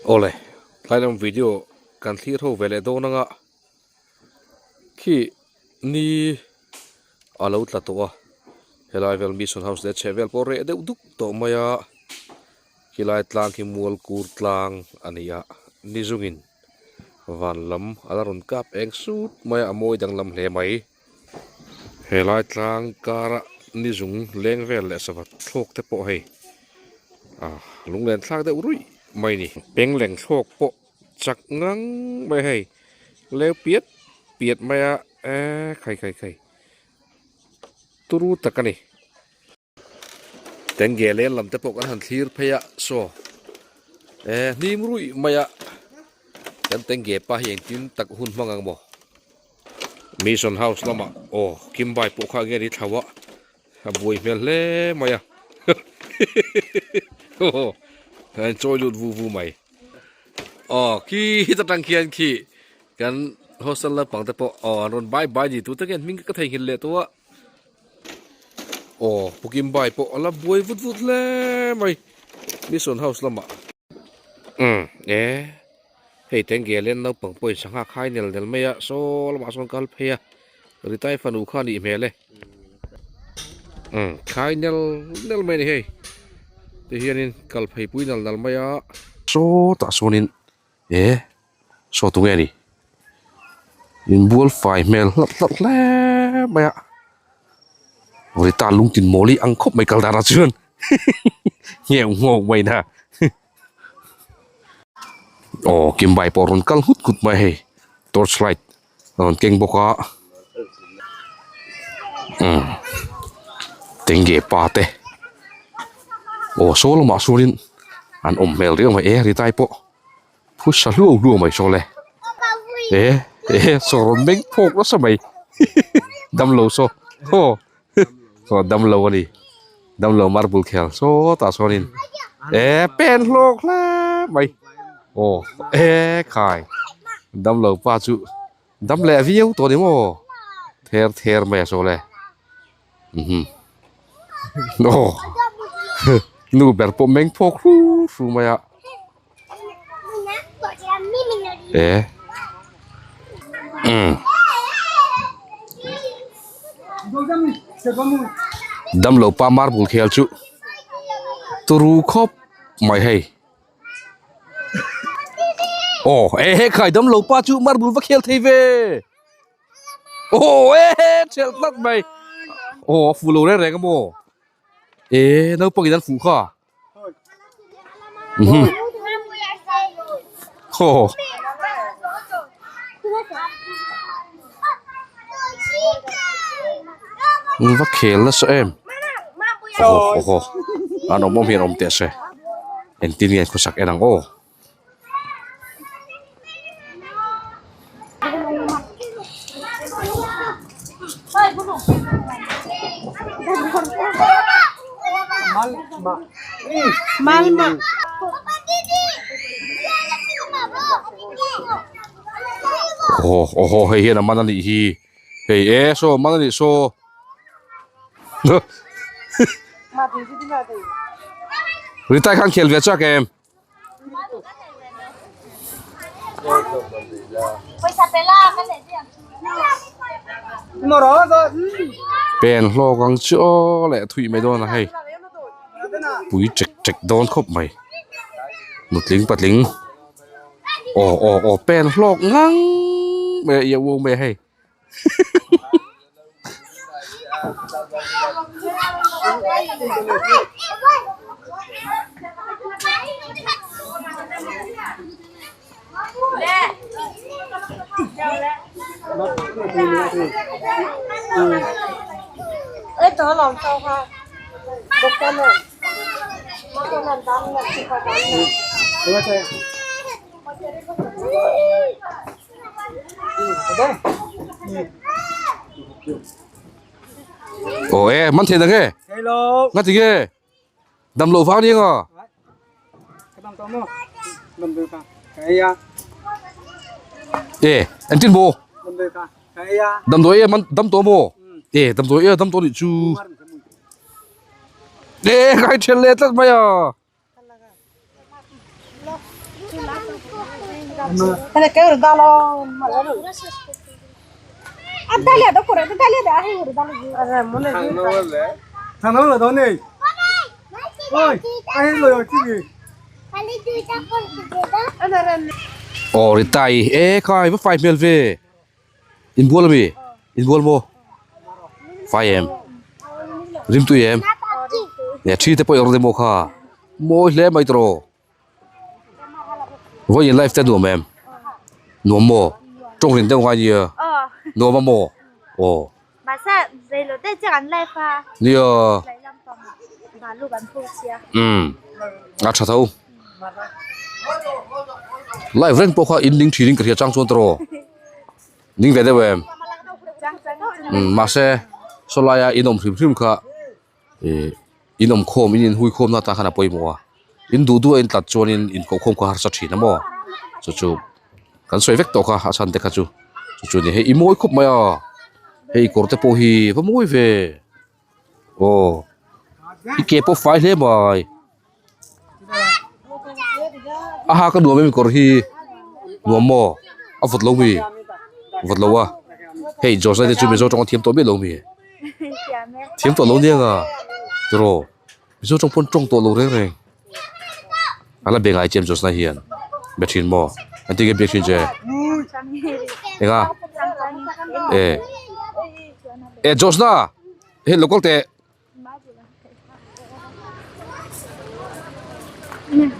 Awle tlai lam video kan thlir ho ve leh dawn anga khi ni a lo tla tawh a helai vel mission house leh chheh vel pawh reh deuh duk tawh mai a khilai tlang khi mual kur tlang a ni a ni zungin van lam a la rawn kap eng sut mai a a mawi danglam hle mai. Helai tlang kara ni zung leng vel leh sava thlawk te pawh hei ah lunglen thlak deuh ruih mai a ni. Pengleng thlawk pawh chak ngang mai hei leu piat piat mai a eee khai khai khai turu tak a ni. Tenge leng lam te pawh kan han thlir phei a saw eh hnim ruih mai a kan tenge pa hi engtin tak hun hmang ang maw mission house lamah aw kimbai pawh kha nge ni thlo a a buai hmel hle mai a aw a inchawi lut vu vu mai aw khi heta tang khian khi kan hostel naupang te pawh aw an rawn bai bai ni tute khian hming ka theihnghilh leh tawh a. Aw Pu Kimbai pawh a la buai vut vut hle mai Mission House lamah umm e hei tenge len naupang pawhin sangha khai nel nel mai a saw lamah sawn kal phei a Ritai fanu kha a nih hmel e umm khai nel nel mai a ni hei tihianin kal phei pui nal nal mai a. Sawtah sawnin E saw tunge ni inbual fai hmel hlauh hlauh hle mai a Rita lungtin mawl hi ang khawp mai kal danah chuan ngheuh nghawk mai na aw kimbai pawh rawn kal nghut nghut mai hei torch light a rawn keng bawk a umm tenge pa te aw saw lamah sawn in an awm hmel riau mai e Ritai pawh. Phu sa hluau hluau mai saw le e e saw rawn meng phawk nasa mai damlo saw aw saw damlo a ni damlo marble khel sawtah sawnin e pen hlawk hle mai aw e khai damlo pa chu dam leh viau tawh a ni maw ther ther mai a saw le. Aw nu ber pawh meng phawk hru hru mai a e umm damlo pa marble khel chu turu khawp mai hei aw e he khai damlo pa chu marble va khel thei ve. Aw e ṭhelh tlat mai aw a fuh lo reng reng a maw e naupang in an fuh kha aw va khel nasa em aw aw an awm awm hian awm teh se engtin nge an khawsak en ang aw. Aw aw hei hian a man a nih hi hei e saw a man a nih saw. Ritai khan khel ve chak em. Pen hlawk ang chu aw leh thui mai dawn a hei pui chek chek dawn khawp mai nutling patling aw aw aw pen hlawk ngang mai a iau uau mai a hei. Aw e man thei dang e nga ti nge dam loh vang nia e engtin maw damdawi e man dam tawh maw e damdawi e dam tawh nih chu e kai then leh tlat mai a. Aw Ritai e khai va fai hmel ve inbual ami inbual maw fai em rimtui em e thi te pawh i awrh emaw kha mawi hle mai tawh. Vawiin life te nuam em? Nuam maw? Tawng rin deuh ngai nia. Nuam a maw? Aw. Nia. Umm. A tha tho. Life reng pawh kha in ning thin in ka hria chang chuan tawh. Ning ve deuh em? Umm mahse saw laia in awm hrim hrim kha. Ih in awm khawm in inhui khawmna atan khan a pawimawh a in duh duh a in tlat chuanin inkoh khawm kha harsa thin a maw chu chu kan sawi vek tawh kha a chhan te kha chu chu chu ni hei i mawi khawp mai a hei kawr te pawh hi va mawi ve aw i ke pawh fai hle mai a ha ka nuam em kawr hi nuam maw a vawt lo mi vawt lo a hei Joseph te chu mizo tawng a thiam tawh miah lo mi thiam tawh lo nia nga tiraw mizo tawng pawn tawng tawh lo reng reng a la be ngai chiam Josna hian be thin maw engtin nge biak thin che enga e e Josna hei lo kal teh.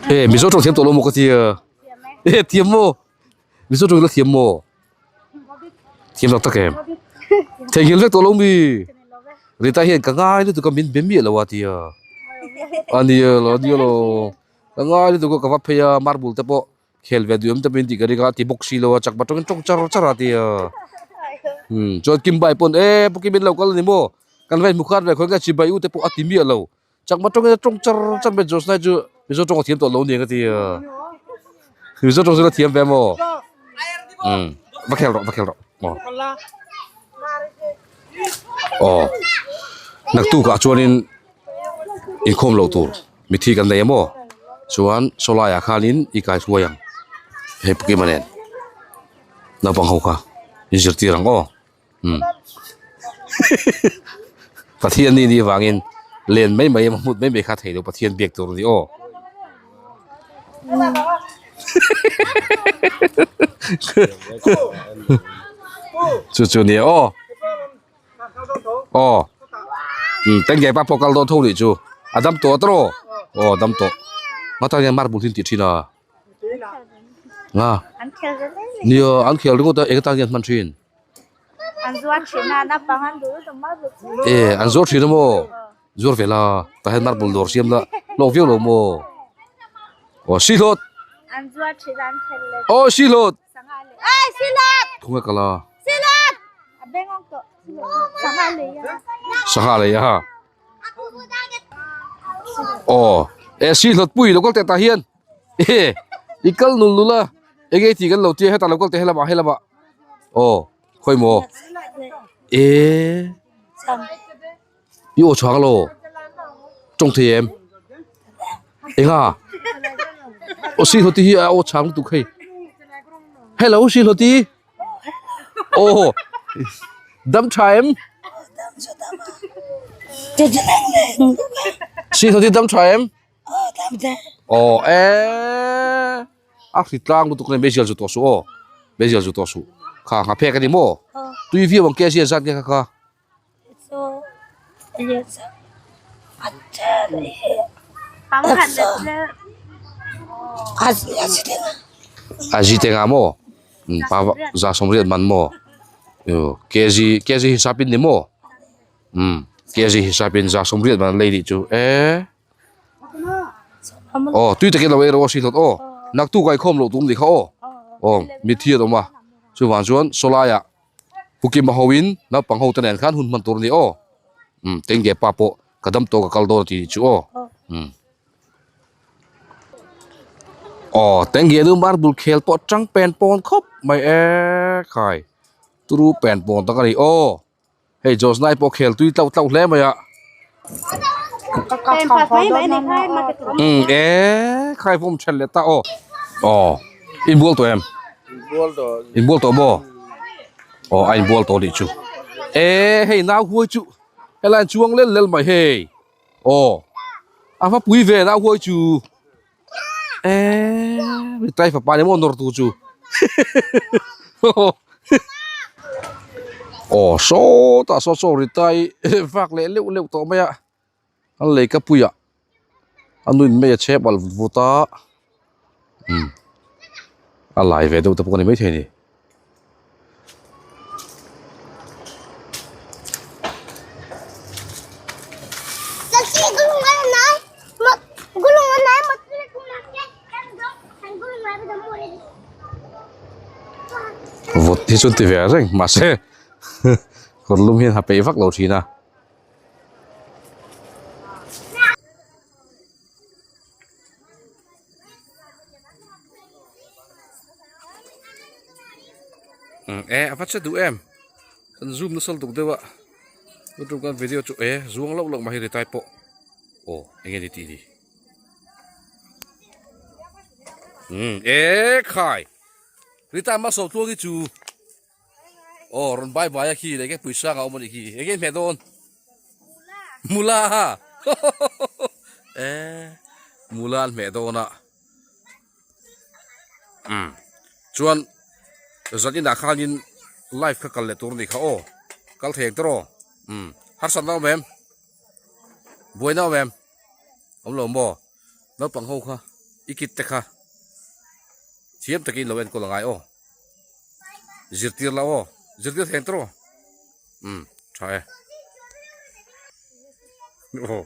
E Mizo tawng thiam tawh lo maw ka tia e thiam maw Mizo tawng la thiam maw thiam tak tak em theihnghilh vek tawh lo mi Rita hian ka ngai lutuk a min be miah lo a tia a nia lo a nia lo ka ngai lutuk a ka va phei a marble te pawh khel ve duh em te pawhin tih ka ring a ti bawk si lo a chak batawngin tawng char char a tia umm chuan kim bai pawn e pu kim in lo kal a ni maw kan va inhmu khan ve khawi nge chibai u te pawh a ti miah lo chak batawngin a tawng char char mai Josna chu mizo tawng a thiam tawh lo aniang a tia mizo tawng chu la thiam ve maw umm va khel rawh va khel rawh aw aw naktukah chuanin inkhawm loh tur. Mithi kan nei emaw chuan saw laiah khanin i kai hruai ang hei pukima nen naupang ho kha in zirtir ang aw umm Pathian ni ni vangin len mai mai emaw hmut mai mai kha thei lo Pathian biak tur a ni aw chu chu nia aw. Aw umm tengge pa pawh kal dawn tho nih chu a dam tawh tawh aw dam tawh ngatan hian marble hi an tih thin a nga nia an khel ringawt a eng atan nge an hman thin e an zuar thin a maw zuar ve la tah hian marble dawr siam la hlawk viau lo maw aw sihlawt aw sihlawt. Thunga kal a. Sangha lei a. Aw e si hlawt pui lo kal teh tah hian e i kal nul nul a eng nge tih kan lo tia hetah lo kal teh helamah helamah aw khawi maw e i aw chhuak lo tawng thei em enga aw si hlawti hi a aw chhang lutuk hei hello si hlawti aw dam tha em si hlawti dam tha em aw e a hri tlang lutuk nen beisel chu tawh suh aw beisel chu tawh suh kha nghaphek a ni maw tui viau ang ke a zia zat nge kha kha. A zi te nga maw pa za sawmriat man maw kg kg hisap in ni maw umm kg hisap in za sawmriat man an lei nih chu e aw tui takin lo ei rawh a hrilh hlawt aw naktuk ah i khawm loh tum nih kha aw aw mitthi an awm a chuvang chuan saw laiah. Pu Kima hoin naupang ho te nen khan hun hman tur a ni aw. Umm Tengge pa pawh ka dam tawh ka kal dawn a ti nih chu aw. Umm. Aw Tengge nu marble khel pawh tang pen pawn khawp mai e khai. Turu pen pawn tak a ni aw. Hei Josnai pawh khel tui tlauh tlauh hle mai a. Umm e khai vawm then leh ta aw. Aw inbual tawh em? Inbual tawh maw? Aw a inbual tawh anih chu. E hei nau huai chu helai an chuang lel lel mai hei. Aw a va pui ve nau huai chu. E mi tai fapa ni maw nawr tu chu. Aw sawtah saw saw ri tai vak leh leuh leuh tawh mai a. An leika puiah a nuin mei a chhep alh vut vut a umm a lai ve deuh te pawh a ni maithei a ni. Vut hi chu an ti ve reng mahse kawr lum hian ha peih vak lo thin a. E a va che duh em kan zoom nasa lutuk deuh a youtube kan video chu e zuang loh loh mai hi ri tai pawh aw eng nge ni tih ni umm e khai ri tai hma sawm tluang hi chu. Aw rawn bai bai a khi leh ke pawisa ang a awm a nih khi enge hmeh dawn mula e mula an hmeh dawn a umm chuan zan inah khanin live kha kal leh tur a nih kha aw kal thei ang tawh rawh umm harsatna a awm em buaina a awm em awm lo maw naupang ho kha i kit te kha thiam takin lo enkawl a ngai aw. Zirtir la aw zirtir thei ang tawh umm tha e aw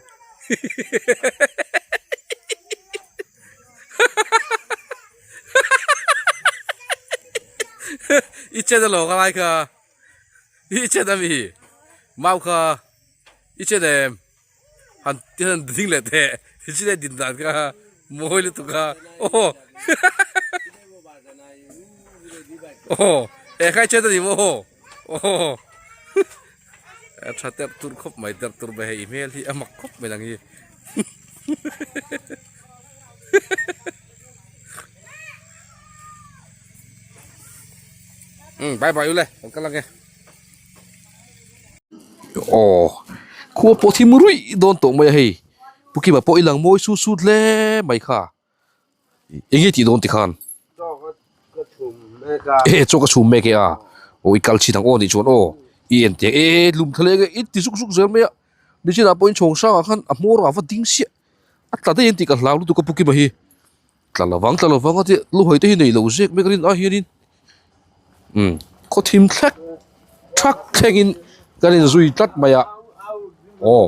i chen alo ka lai kha i chen ami mau kha i chen em. Han ti han ding leh teh chile din dan kha mawi lutuk a aw aw he khai chet ani maw aw a tha terh tur khawp mai terh tur mai hei i hmel hi a mak khawp mai lang hi umm bye bye ule kan kal ange. Aw khua pawh thim ruih dawn tawh mai a hei pu Kima pawh i lang mawi sut sut hle mai kha eng nge tih dawn tikhan e chaw ka chhum mek e a aw i kal chhin ang aw nih chuan aw i en teh e lum thla leng e i ti zuk zuk zel mai a nichinah pawhin chhawng hrangah khan a hmawr ah va ding siah a tla daih an tih ka hlau lutuk a pu Kima hi. Tla lovang tla lovang a tia luhawi te hi nei lo zek mek a rin a hianin umm khaw thim thlek thak thlengin kan inzui tlat mai a aw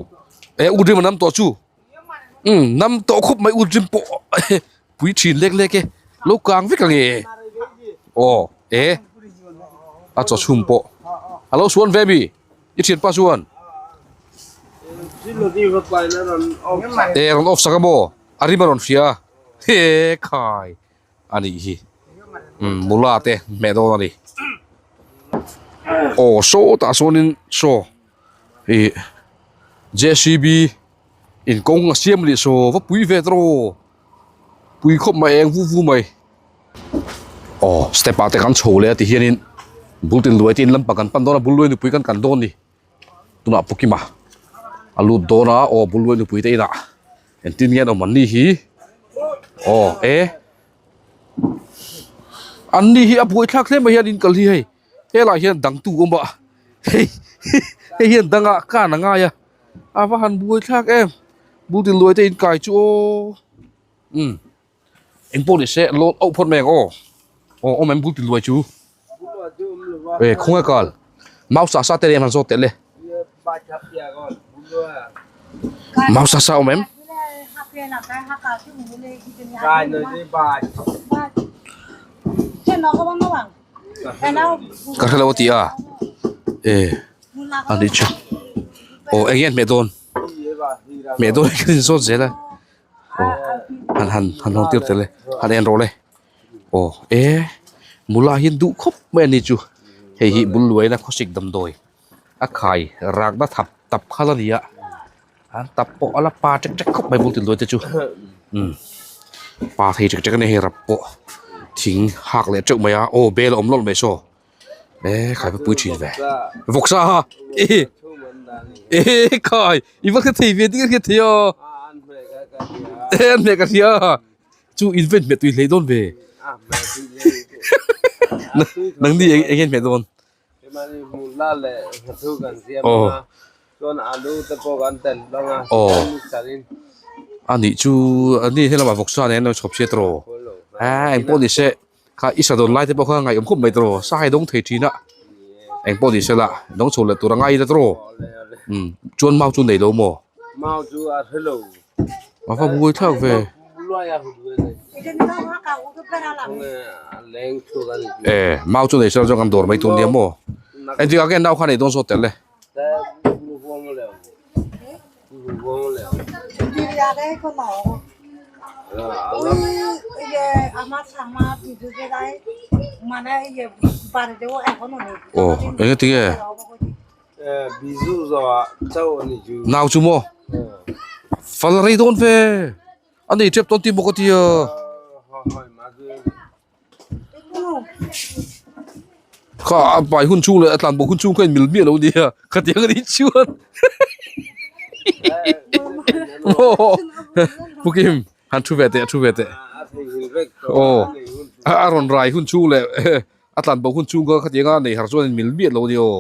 e u rim a nam tawh chu umm nam tawh khawp mai u rim pawh pui thin lek lek e lo kang vek ang e aw e a chaw chhum pawh a lo suan ve mi i thianpa chuan e rawn off sak a maw. A rim a rawn hria a, he khai a nih hi umm mula te hmeh dawn a ni. Aw sawtah sawnin saw ih J C B in kawng a siam leh saw va pui ve tawh pui khawp mai eng vu vu mai. Aw step ah te kan chho leh a ti hianin bul tin luai te in lampang kan pan dawn a bul luai nupui kan kan dawn a ni. Tunah Pukima a lut dawn a aw bul luai nupui te inah engtin nge an awm an ni hi aw e an ni hi a buai thlak hle mai hian in kal hi hei helai hian dang tu awm a hei hei hian dang ah kan a ngai a a va han buai thlak em bul tin luai te in kai chu aw umm engpawh ni se loan auh phawt mai ang aw aw awm em bul tin luai chu. E khawnge kal mau sa sa te leh han zawt teh le mau sa sa awm em ka hrelo a ti a e a ni chu aw eng nge an hmeh dawn hmeh dawn hi ka inzawt zel a aw han han han hawn tir teh le han en rawh le. Aw e mula hian duh khawp mai a ni chu hei hi bul luaina khawsik damdawi a khai rakna thap tap khal a ni a an tap pawh a la pa ṭek ṭek khawp mai bul tin luai te chu umm pa thei ṭek ṭek a ni hei rap pawh. thing hak leh teuh mai a aw bel a awm lawlh mai saw e khai va pui thin ve vawksa ha e e khai i va hre thei ve ding a hriat thei a e an hmeh ka hria chu in va inhmeh tui hlei dawn ve nangni eng nge inhmeh dawn aw anih chu ani helamah vawksa nen an lo chhawp chhiat rawh a engpawh ni se. Kha i sa dawn lai te pawh kha ngaihawm khawp mai tawh sa hi dawng thei thin a eng pawh ni se la dawng chho leh tur a ngai ila tawh umm chuan mau chu nei lo maw a va buai thlak ve e mau chu nei se la chuan kan dawr mai tur nia maw engtik ah nge nau kha nei dawn zawt tel e. Aw eng tinge nau chu maw fal rei dawn ve a nei tep dawn tih maw ka tia. Kha a pai hun chhung leh a tlan bawk hun chhung kha in mil miah lo nia khatiang anih chuan aw Pu Kim han thu ve teh thu ve teh aw a rawn rai hun chhung leh a tlan bawk hun chhung kha khatiang a nei har chuan in mil miah lo nia aw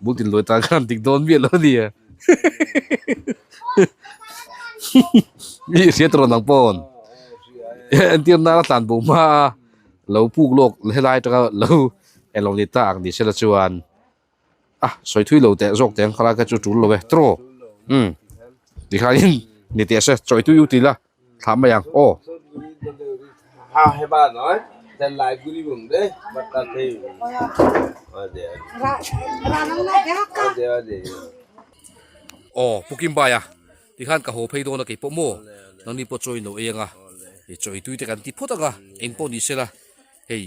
bul tin luai tan khan dik dawn miah lo nia mi hriat rawn ang pawn entir nana tlan bo hma a lo puk lawk helai atanga lo eng lo ni ta ang ni sela chuan a sawi thui lo teh zawk teh ang khalai kha chu tul lo e tawh umm tikhanin ni teh se chawi tui u ti la. Thlah mai ang aw. Aw Pu Kimbaia tikhan ka haw phei dawn a keipawh maw nangni pawh chawi no ei anga chawi tui te kan ti phawt anga engpawh ni sela hei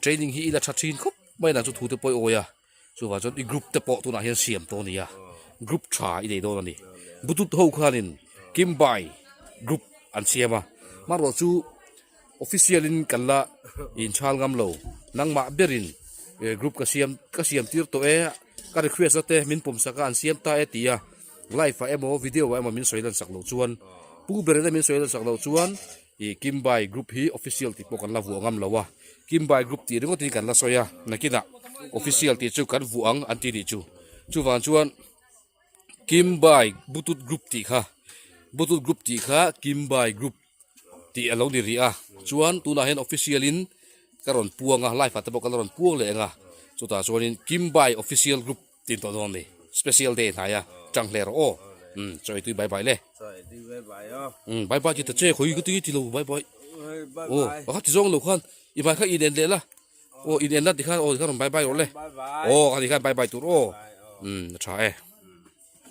training hi ila tha thin khawp mai nang chu thu te pawh i awi a. Chuvang chuan i group te pawh tunah hian siam tawh a ni a, group tha i nei dawn a ni. Bluetooth ho khanin Kimbai group an siam a, hmanraw chu official in kan la inchhal ngam lo, nangmah berin group ka siam ka siam tir tawh e, ka request na te min pawm sak a an siam ta e ti a, live ah emaw video ah emaw min sawi lan sak loh chuan pu berina min sawi lan sak loh chuan Ih Kimbai group hi official tih pawh kan la vuah ngam lo a, Kimbai group tih ringawt in kan la sawi a, nakinah official tih chu kan vuah ang an ti nih chu. Chuvang chuan Kimbai bluetooth group tih kha bluetooth group tih kha Kimbai group tih a lo ni rih a, chuan tunah hian official in ka rawn puang a, live ah te pawh ka la rawn puang leh ang a, chutah chuanin Kimbai official group Tin tawh dawn ni. Special day hnai a tang hle rawh aw. Umm chaw ei tui bye bye le. Chaw ei tui bye bye aw. Umm bye bye ti ta che khawi ka ti ti lo bye bye. Aw a kha ti zawng lo khan i hmai kha in en leh la. Aw in en la ti khan aw ti khan rawn bye bye rawh le. Aw kha ti khan bye bye tur aw. Umm a tha e.